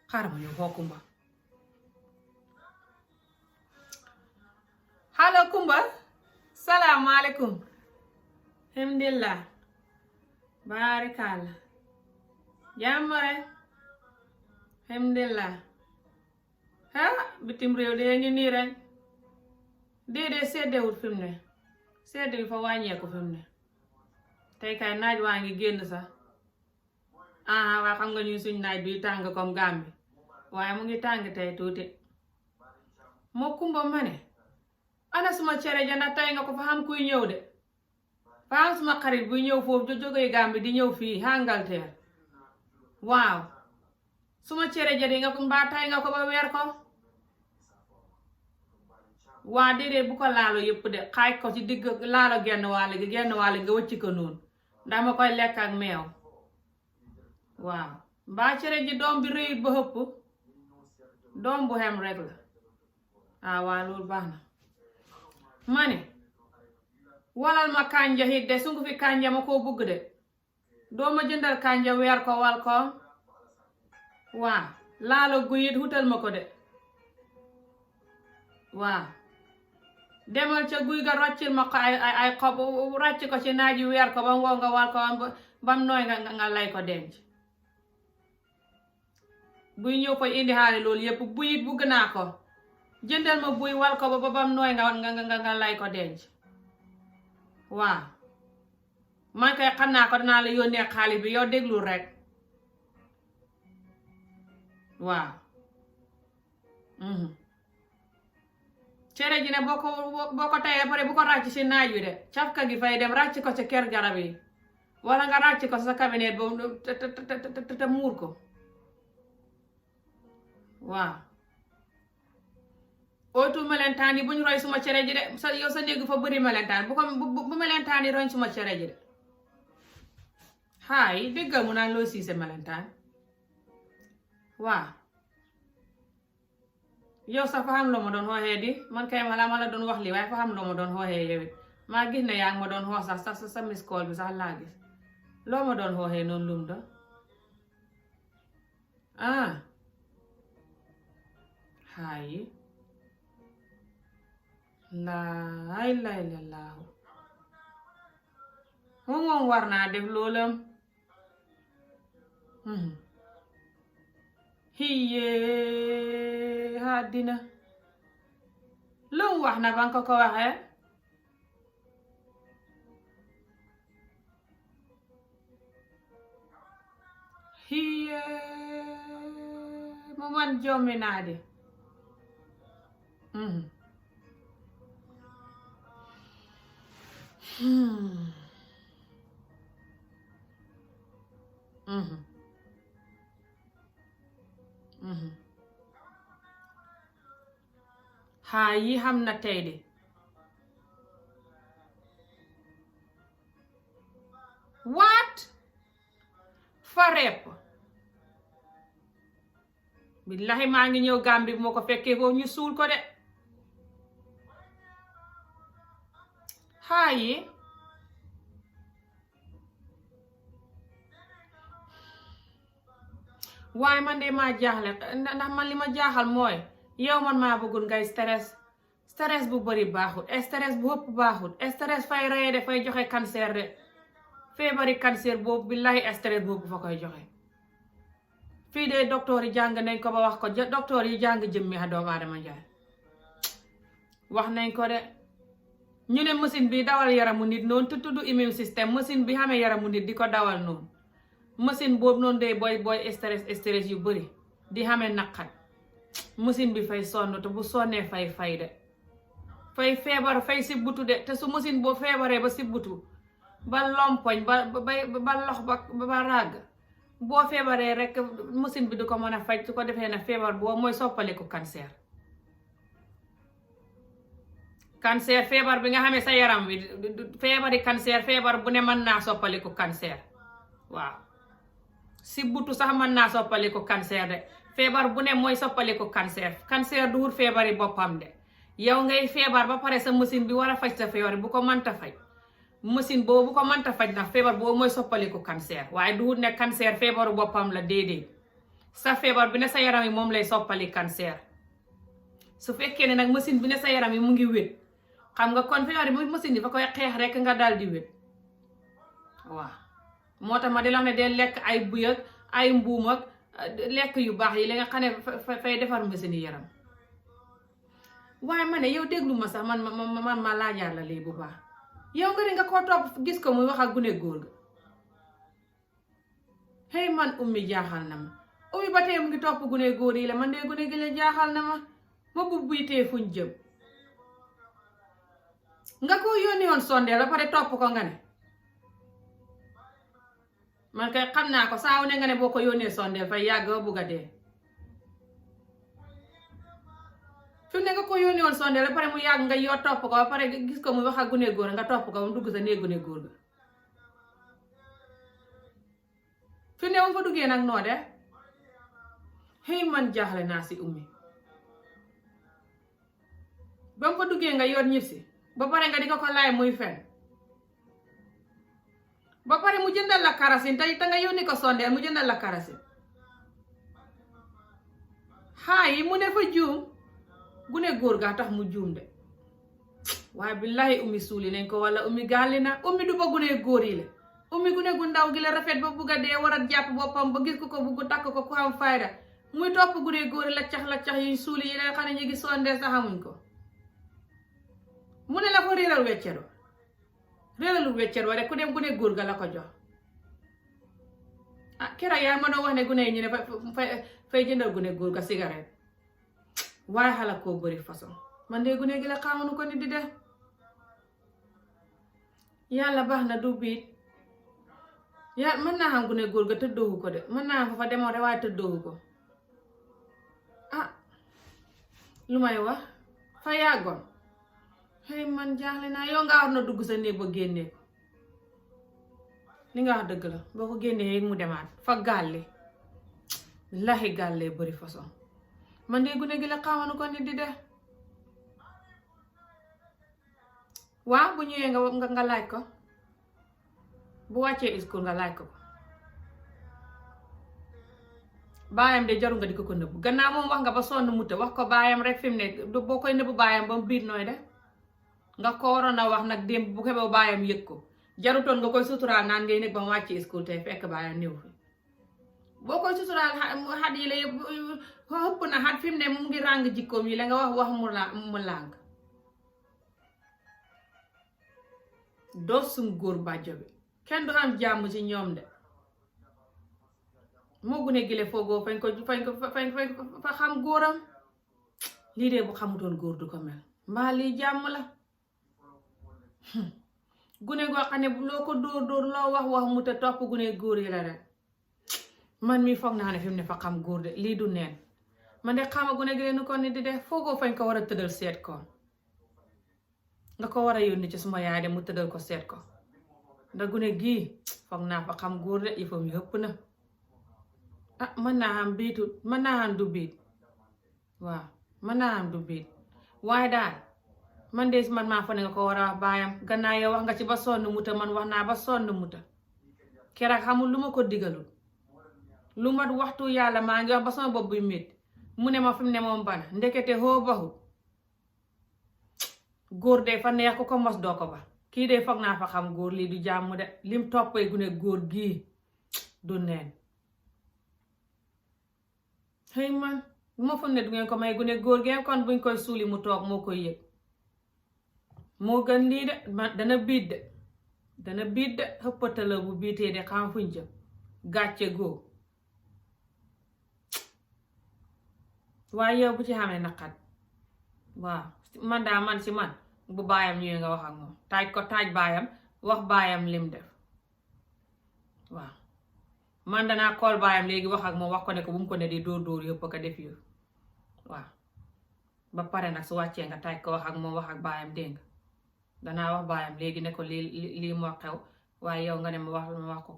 xaaral ma ñëw xoo Kumba. allo Kumba. salaamaaleykum. alhamdulillah. baarikàlla. jàmm rek. alhamdulillah. bitim réew de ngi nii rek. déedéet seddewut fi mu ne. sedd bi fa wàññeeku fi mu ne. tey kay naaj waa ngi génn sax. waa xam nga ñuy suñ naaj bi tàng comme Gàmbi waaye mu ngi tàng tey tuuti. moo Kumba ma ne. ana suma cere ja ndax tey nga ko fa xam kuy ñëw de. fa am suma xarit buy ñëw foofu jógee Gàmbi di ñëw fii Angleterre. waaw. suma cere ja di nga ko mbaa tey nga ko ba weer ko. waa déedéet bu ko laalo yëpp de xaaj ko ci digg laalo genn wàll gi nga wëcc ko noonu ndax ma koy lekk ak meew. waaw mbaa cere ji doom bi rëyut ba xëpp. doom bu xem rek la. waa loolu baax na. ma ne walal ma kànja hit de sungu fi kànja ma koo bugg de. doo ma jëndal kànja weer ko wal ko. waaw laalo guyit hutal ma ko de. waaw demal ca guy ga roccil ma ko ay xob rocc ko ci naaj yu weer ko ba mu wow nga wal ko bam nooy nga lay ko denc. buy ñëw koy indi xaale loolu yépp buyit bugg naa ko. jëndal ma buy wal ko ba bam nooy nga lay ko denc. waaw man kay xam naa ko danaa la yónnee xaalis bi yow déglu rek. waaw cere ji ne boo ko tayee pare bu ko ràcc ci naaj wi de cafka gi fay dem ràcc ko ci ker garab yi wala nga ràcc ko sa cabinet boobu te muur ko. waaw ootu melentaan yi buñ roy suma cere ji de yow sa néegu fa bëri melentaan bu melentaan yi roñ suma cere ji de. haay déggal mu naan loo siise melentaan. waaw yow sax fa xam loo ma doon xooxee di man kay ma la doon wax li waaye fa xam loo ma doon xooxee yow it maa gis ne yaa ngi ma doon xoox sax sa miss call bi sax laa gis loo ma doon xooxee noonu lum da. hayi laay lallaahu moom war naa def loolam. hiyee àddina lu mu wax na ba nga ko waxee. hiyee mu man jommi naa de. haa yi xam na tey de. waat fa repp billahi maa ngi ñëw Gàmbi moo ko fekkee foofu ñu suul ko de. haa yi waaye man de maa jaaxle ndax man li ma jaaxal mooy yow man maa bëggul ngay stress bu bari baaxut stress bu ëpp baaxut stress fay reye de fay joxe cancer de feebari cancer boobu billahi stress boobu fa koy joxe. fii de docteur yi jàng nañ ko ba wax ko docteur yi jàng jëmmi a doomu aadama njaay wax nañ ko de ñu ne machine bi dawal yaramu nit noonu te tudd immune système machine bi xamee yaramu nit di ko dawal noonu machine boobu noonu de booy stress yu bari di xamee naqat machine bi fay sonn te bu sonnee fay de fay feebar fay sibbutu de te su machine boo feebaree ba sibbutu ba lompoñ ba lox ba ràgg boo feebaree rek machine bi du ko mën a faj su ko defee na feebar boo mooy soppaliku cancer. cancer feebar bi nga xamee sa yaram wi feebari cancer feebar bu ne mën naa soppaliku cancer. waaw sibbutu sax mën naa soppaliku cancer de feebar bu ne mooy soppaliku cancer. cancer du wut feebari boppam de yow ngay feebar ba pare sa machine bi war a faj sa feebar bu ko mënta faj. machine boobu bu ko mënta faj ndax feebar boobu mooy soppaliku cancer waaye du wut ne cancer feebaru boppam la déedéet sa feebar bi ne sa yaram yi moom lay soppali cancer. su fekkee ne nag machine bi ne sa yaram yi mu ngi wét xam nga kon feebar bi machine yi fa koy xeex rek nga daal di wét. waaw moo tax ma di la ne dee lekk ay buy ak ay mbuum ak lekk yu baax yi la nga xam ne fay defar machine yi yaram. waaye ma ne yow déglu ma sax man ma laajaat la lii bu baax yow nga ne nga koo topp gis ko muy wax ak gune góor ga. hey man ummi jaaxal na ma ummi ba tey mu ngi topp gune góor yi la man de gune gi la jaaxal na ma buy tee fuñ jëm. nga ko yónni woon sondeel ba pare topp ko nga ne man kay xam naa ko saa wu ne nga ne boo ko yónnee sondeel fay yàgg ba bugg a dee. fi mu ne nga ko yónni woon sondeel ba pare mu yàgg nga yoo topp ko ba pare gis ko muy wax ak gune góor nga topp ko ba mu dugg sa néeg gune góor ga. fi mu ne mu fa duggee nag noo de hey man jaaxle naa si ummi ba mu fa duggee nga yor ñib si ba pare nga di ko laay muy fen ba pare mu jëndal la karasin te nga yónni ko sondeel mu jëndal la karasin xaayi mu ne fa juum gune góor gaa tax mu juum de waaye billahi ummi suuli nañ ko wala ummi gàlli na ummi du ba gune góor yi la ummi gune gu ndaw gi la rafet ba bugg a dee war a jàpp boppam ba gis ko bugg takk ko ku am fayda muy topp gune góor yi laccax yi suuli yi la xam ne ñu ngi sondeel sax xamuñ ko mu ne la ko réeral weccero réeralul weccero rek ku dem gune góor ga la ko jox. ah keroog yaa ma doon wax ne gune yi ñu ne fay jëndal gune góor ga cigarette waaye xala koo bëri façon man de gune gi la xamanu ko nit di def. yàlla baax na du biit mën naa xam gune góor ga tëddoowu ko de mën naa xam fa demoon rek waaye tëddoowu ko. ah lu may wax fa yàggoon hey man jaaxle naa yow nga war na dugg sa néeg ba génnee ko li nga wax dëgg la boo ko génnee mu demaat fa gàlle laxi gàlle bëri façon man de gune gi la xamanu ko nit di def. waaw bu ñëwee nga laaj ko bu wàccee school nga laaj ko baayam de jaru nga di ko nëbb gannaaw moom wax nga ba sonn muta wax ko baayam rek fi mu ne boo koy nëbb baayam ba mu biir nooy de nga ko waroon a wax nag démb bu ko ba baayam yëg ko jarutoon nga koy suturaal naan ngay nekk ba mu wàccee school tey fekk baayam néew fi boo koy suturaal xat yi la yëpp xëpp na xat fi mu ne mu ngi ràng jikkoom yi la nga wax mu làng doo sum góor bàjjo bi kenn du am jàmm ci ñoom de moo gune gile foogoo fañ ko fa xam góoram lii de bu xamutoon góor du ko mel mbaa lii jàmm la gune goo xam ne loo ko dóor loo wax mu te topp gune góor yi la rek man mi foog naa ne fi mu ne fa xam góor de lii du neen man de xama gune gile nu ko nit di def foogoo fañ ko war a tëddal seet ko nga ko war a yónni ci suma yaay de mu tëddal ko seet ko ndax gune gii foog naa fa xam góor de yëfam yi ëpp na. ah mën naa am biitut mën naa am du biit waaw mën naa am du biit waaye daal man de man maa fa ne nga ko war a wax baayam gannaaw yow wax nga ci ba sonn muta man wax naa ba sonn muta keroog xamul lu ma ko digalul lu mat waxtu yàlla maa ngi wax ba sama bopp buy métti mu ne ma fi mu ne moom bana ndekete hoo baxut góor de fa neex ko mos doo ko ba kii de foog naa fa xam góor lii du jàmm de lim toppee gune góor gii du neen. xëy man bu ma foog ne du ngeen ko may gune góor ngeen kon buñ koy suuli mu toog moo koy yëg moo gën lii de dana biit de xëppatala bu biitee de xam fuñ jëm gàcce goo waaye yow bu ci xamee naqat waaw man daa man si man bu baayam ñëwee nga wax ak moom taaj baayam wax baayam lim def waaw man danaa kool baayam léegi wax ak moom wax ko ne ko bu mu ko ne di dóor yëpp ko def yëpp waaw ba pare nag su wàccee nga taaj ko wax ak moom wax ak baayam dégg nga danaa wax baayam léegi ne ko lii moo xew waaye yow nga ne ma wax ko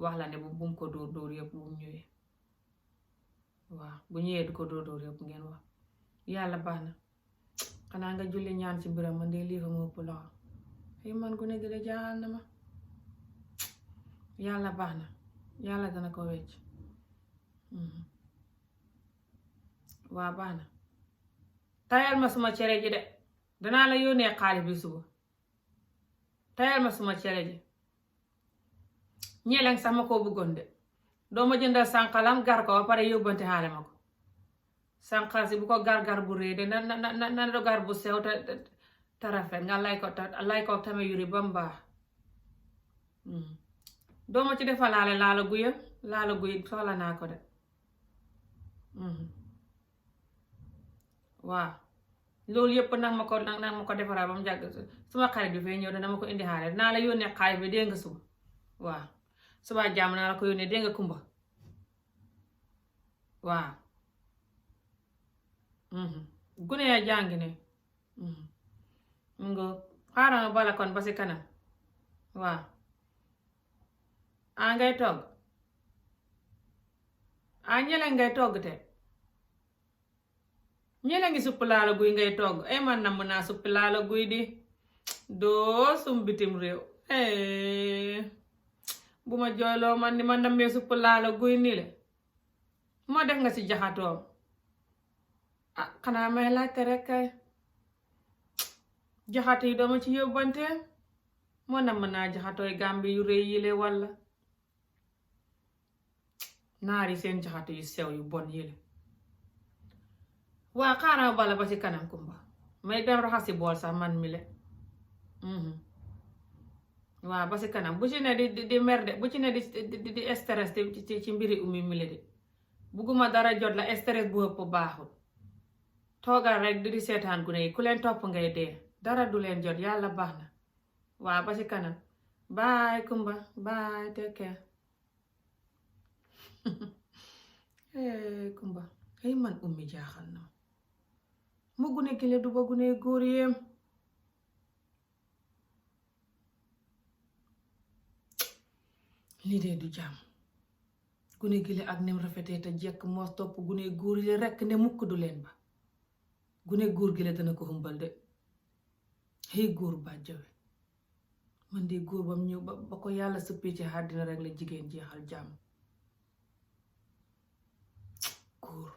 wax la ne bu mu ko dóor yëpp bu mu ñëwee waaw bu ñëwee du ko dóor yëpp ngeen wax yàlla baax na xanaa nga julli ñaan ci mbiram man de lii fa mu ëpp loxo ay man gune gi de jaaxal na ma yàlla baax na yàlla dana ko wecc waa baax na tayal ma suma cere ji de danaa la yónnee xaalis bi suba tayal ma suma cere ji ñeeleng sax ma koo bëggoon de doo ma jëndal sànqalam gar ko ba pare yóbbante xaale ma ko sànqal si bu ko gar bu rëy de na do gar bu sew te rafet nga lay ko tame yuri ba mu baax doo ma ci defal laala guy soxla naa ko de waaw loolu yëpp nag ma ko defaraa ba mu jàgg suma xarit bi fay ñëw dana ma ko indi xaale naa la yónnee xaalis bi dégg nga suba waaw suba jàmm naa la ko yónnee dégg nga kumba waaw gune ya jàngi ne nga xaaral ma bala kon ba si kanam waaw ngay togg ñele ngay togg te ñele ngi suppi laalo guy ngay togg man namm naa suppi laalo guy di doo sum bitim réew bu ma jooyloo man ni ma nammee suppi laalo guy nii le moo def nga si jaxatoom xanaa may laajte rek kay jaxate yi dooma ci yóbbante moo namm naa jaxatooy Gàmbi yu rëy yile walla naari seen jaxate yu sew yu bon yile waa xaaral bala ba ci kanam kumba may dem raxasi bool sax man mi le waa ba ci kanam bu ci ne di merde bu ci ne di stress ci mbiri ummi mi le de bugguma dara jot la stress bu ëpp baaxul toogal rek di seetaan gune yi ku leen topp ngay dee dara du leen jot yàlla baax na waa ba ci kanam bye kumba bye take care kumba man ummi jaaxal na mu gune gile du ba gune góor yéem lii dee du jàmm gune gile ak nim rafetee te jekk moos topp gune góor yi rekk ne mukk du leen ba gune góor gile dana ko xumbal de góor ba jawe man de góor bam ñëw ba ko yàlla sëppee ci àddina rek la jigéen jeexal jàmm góor